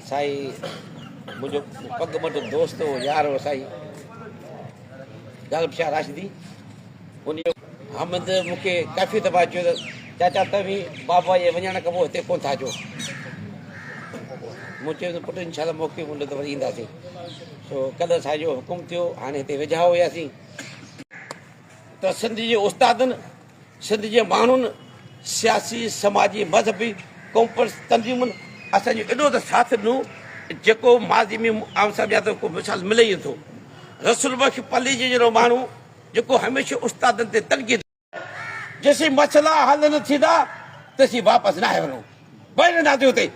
سائين منهنجو پڳ مٽ دوست هو، يار هو سائين غالب شاهه راشدي. ان جو حامد مون کي ڪافي دفعا چيو ته چاچا توهين بابا جي وڃڻ کان پوء هتي ڪونه ٿا اچو. مون چيو ته پٽ انشاء الله موقعو مليو ته وري اينداسين. سو ڪلهه سائين جو حڪم ٿيو، هاڻي هتي ويجها هياسين. ته سنڌ جي استادن، سنڌ جي ماڻهن، سياسي، سماجي، مذهبي، قومپرست تنظيمن اسان جو ايڏو ته ساٿ ڏنو جيڪو ماضي ۾ آئون سمجهان ٿو ڪو مثال ملي ئي نٿو. رسول بخش پليجي جهڙو ماڻهو جيڪو هميشه استادن تي تنقيد جيسين مسئلا حل نه ٿيندا تيسين واپس ناهي وڃڻو. وڃي رهنداسين اتي.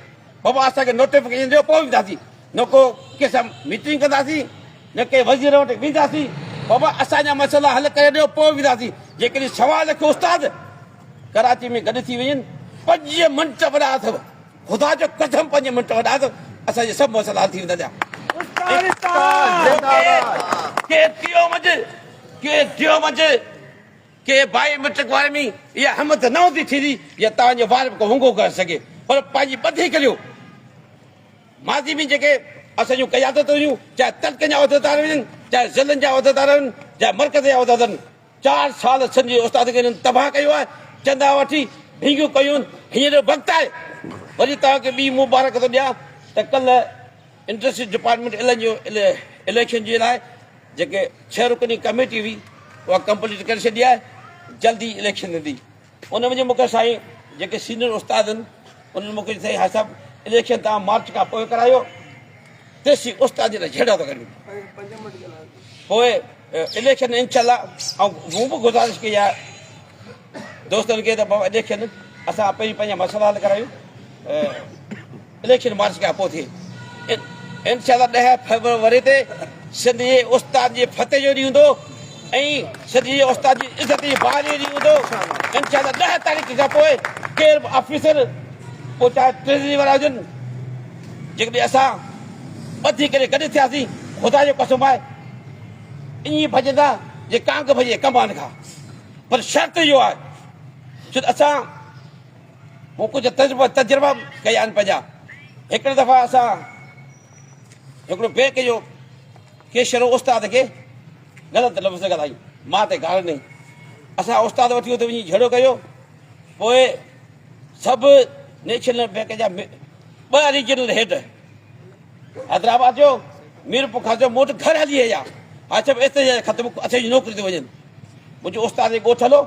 بابا اسان کي نوٽيفڪيشن ڏيو پوء وينداسين. نه ڪو ڪنهن سان ميٽنگ ڪنداسين نه ڪنهن وزير وٽ وينداسين. بابا اسان جا مسئلا حل ڪري ڏيو پوء وينداسين. جيڪڏهن سوا لک استاد ڪراچي ۾ گڏ ٿي وڃن پنج منٽ وڏا اٿو. خدا جو قسم پنج منٽ وڏا اٿو اسان جا سڀ مسئلا حل ٿي ويندا. ڪي ٽيو منجهه ڪي ٽيو منجهه ڪي بايوميٽرڪ واري ۾ اها همت نه هوندي ٿيندي يا توهان جي وار به ڪو ونگو ڪري سگهي پر پنهنجي ٻڌي ڪريو. ماضي ۾ جيڪي اسان جون قيادتون هيون چاهي تعلقن جا عهديدار هجن چاهي ضلعن جا عهديدار هجن چاهي مرڪز جا عهديدار هجن 4 سال سنڌ جي استادن کي هنن تباهه ڪيو آهي چندا وٺي ڀينگيون ڪيون هينئر وقت آهي وري توهان کي ٻي مبارڪ ٿو ڏيان ته ڪلهه انڊسٽري ڊپارٽمينٽ اليڪشن جي لاء جيڪي 6 رڪني ڪميٽي هئي اها ڪمپليٽ ڪري ڇڏي آهي جلدي اليڪشن ٿيندي ان ۾ مون کي سائين جيڪي سينئر استاد آهن انهن مون کي سائين ها صاحب اليڪشن توهان مارچ کان پوء ڪرايو تيسين استاد جي لاء جهيڙا ٿا ڪريون پوء اليڪشن انشاء الله ۽ مون به گذارش ڪئي آهي دوستن کي ته بابا اليڪشن اسان پهرين پنهنجا مسئلا حل ڪرايون اليڪشن مارچ کان پوء ٿئي. انشاء الله 10 فيبروري تي سنڌ جي استاد جي فتح جو ڏينهن هوندو ۽ سنڌ جي استاد جي عزت جي بحالي جو ڏينهن هوندو. انشاء الله 10 تاريخ کان پوء ڪير به آفيسر پوء چاهي ٽريزري وارا هجن جيڪڏهن اسان ٻڌي ڪري گڏ ٿياسين خدا جو قسم آهي ائين ڀڄندا جي ڪانگ ڀڄي ڪمان کان پر شرط اهو آهي ڇو ته اسان مون ڪجهه تجربا تجربا ڪيا آهن پنهنجا. هڪڙي دفعا اسان هڪڙو بينڪ جو ڪيشر هو استاد کي غلط لفظ ڳالهائي مان تي گار ڏني. اسان استاد وٺي اتي وڃي جهيڙو ڪيو. پوء سڀ نيشنل بينڪ جا ٻه ريجنل هيڊ حيدرآباد جو ميرپورخاص جو مون وٽ گهر هلي آيا. ها سڀ احتجاج ختم اسان جي نوڪري تي وڃن. منهنجو استاد جي ڳوٺ هلو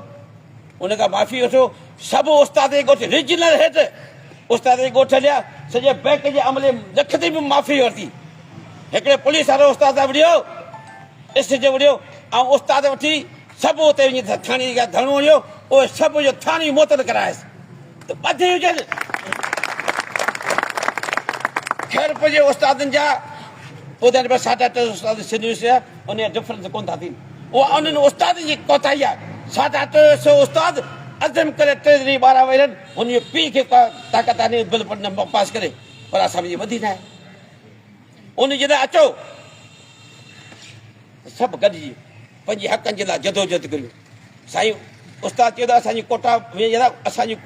ان کان معافي وٺو. سڀ استاد جي ڳوٺ ريجنل هيڊ استاد جي ڳوٺ هليا سڄي بئنڪ جي عملي لکتي به معافي ورتي. هڪڙي پوليس وارو استاد سان وڙهيو ايس ايچ او وڙهيو ۽ استاد وٺي سڀ اتي وڃي ٿاڻي جي ڌرڻو هنيو اهي سڀ جو ٿاڻي معطل ڪرايس ته ٻڌي هجن. خيرپور جي استادن جا ٻڌائين پيا ساڍا ٽي سو استاد سنڌ يونيورسٽي جا ان جا ڊفرنس ڪونه ٿا ٿين اها انهن استادن جي ڪوتاهي آهي 350 استاد عزم ڪري ٽيزري 12 ورهين هن جي پيء کي ڪا طاقت آهي بل نه پاس ڪري پر اسان جي وڌي ناهي ان جي لاء اچو سڀ گڏجي پنهنجي حقن جي لاء جدوجهد ڪريون سائين استاد چيو ته اسان جي ڪوٽا وئي آهي اسان جي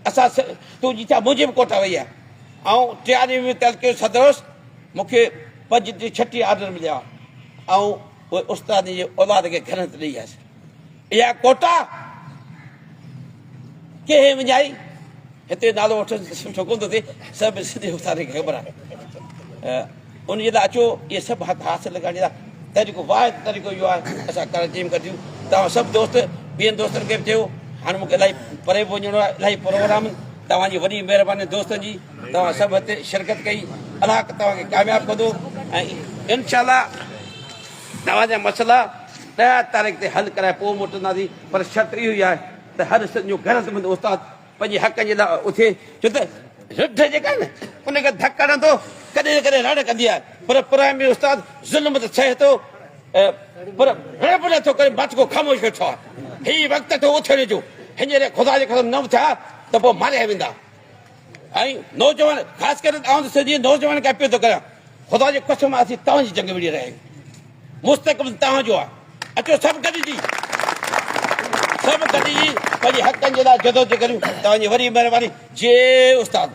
اسان تنهنجي ڇا منهنجي به ڪوٽا وئي آهي آئون ٽياري ۾ تعلقي جو صدر هوس مون کي 5 ٽي 36 آرڊر مليا آئون اهي استاد جي اولاد کي گهرن تي ڏئي آيس اها ڪوٽا ڪنهن وڃائي هتي نالو وٺڻ سٺو ڪونه ٿو ٿئي سڀ سنڌي استاد کي خبر آهي ان جي لاء اچو اهي سڀ حق حاصل ڪرڻ جي لاء طريقو واحد طريقو اهو آهي اسان ڪراچي ۾ ڪڍيون توهان سڀ دوست ٻين دوستن کي به چيو هاڻي مونکي الاهي پري به وڃڻو آهي الاهي پروگرام توهان جي وڏي مهرباني دوستن جي توهان سڀ هتي شرڪت ڪئي الله توهان کي ڪامياب ڪندو ۽ انشاء الله توهان جا مسئلا 10 تاريخ تي حل ڪرائي پوء موٽنداسين پر شرط اهو ئي آهي ته هر سنڌ جو غيرتمند استاد پنهنجي حقن جي لاء اٿي، ڇو ته رڍ جيڪا آهي نه ان کي ڌڪ هڻندو ڪڏهن نه ڪڏهن رڙ ڪندي آهي پر پرائمري استاد ظلم ته سهي ٿو پر رڙ به نٿو ڪري ماٺڪو خاموش ويٺو آهي. هي وقت اٿو اٿڻ جو، هينئر خدا جي قسم نه اٿيا ته پوء ماريا ويندا ۽ نوجوان خاص ڪري آئون ته سنڌي نوجوان کي اپيل ٿو ڪريان خدا جي قسم اسين توهان جي جنگ وڙهي رهيا آهيون مستقبل توهان جو آهي اچو سڀ گڏجي سڀ گڏجي پنهنجي حقن جي لاء جدوجهد ڪريون. توهان جي وڏي مهرباني. جي استاد.